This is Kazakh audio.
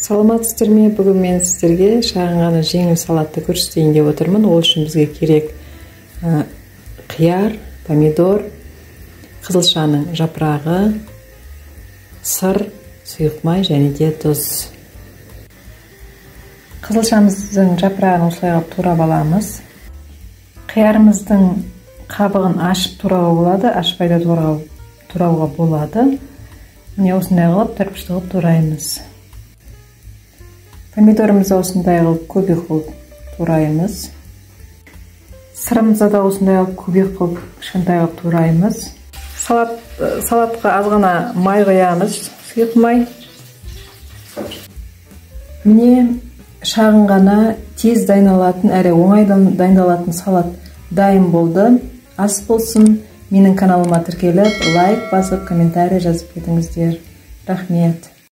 Саламатсыздар ме? Бүгін мен сіздерге шағын ғана жеңіл салатты көрсетейін деп отырмын. Ол үшін бізге керек қияр, помидор, қызылшаның жапырағы, сыр, сұйық май және де тұз. Қызылшамыздың жапырағын осылай қылып турап аламыз. Қиярымыздың қабығын ашып турауға болады, ашпай да турауға болады. Міне, осындай қылып тірпішті қылып тураймыз. Помидорымызды осындай қылып кубик қылып тураймыз. Сырымызды да осындай қылып кубик қылып, кішкентай қылып тураймыз. Салатқа аз ғана май құямыз, сұйық май. Міне, шағын ғана тез дайындалатын әрі оңай дайындалатын салат дайын болды. Ас болсын. Менің каналыма тіркеліп, лайк басып, комментарий жазып кетіңіздер. Рахмет.